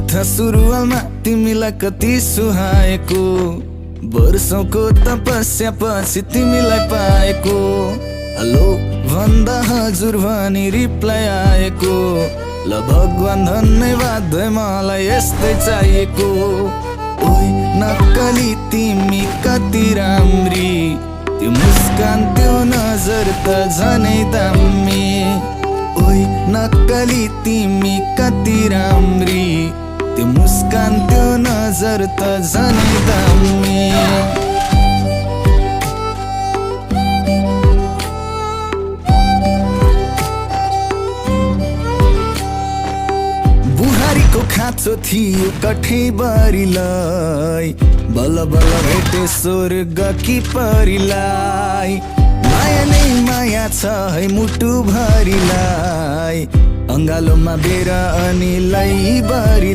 कुर्था सुरुवालमा तिमीलाई कति सुहाएको, वर्षौंको तपस्या पछि तिमीलाई पाएको। हेलो भन्दा हजुर भनी रिप्लाई आएको, ल भगवान धन्यवाद मलाई यस्तै चाहिएको। ओइ नक्कली तिमी कति राम्री, त्यो मुस्कान त्यो नजर त झनै दामी। ओइ नक्कली तिमी कति राम्री, त्यो मुस्कान त्यो नजर त झनै दामी। बुहारीको खाँचो थियो कठैबरीलाई, बल्ल बल्ल भेटे स्वर्ग कि परिलाई। माया नै माया छ है मुटु भरिलाई, अङ्गालोमा बेर अनि लै बरी।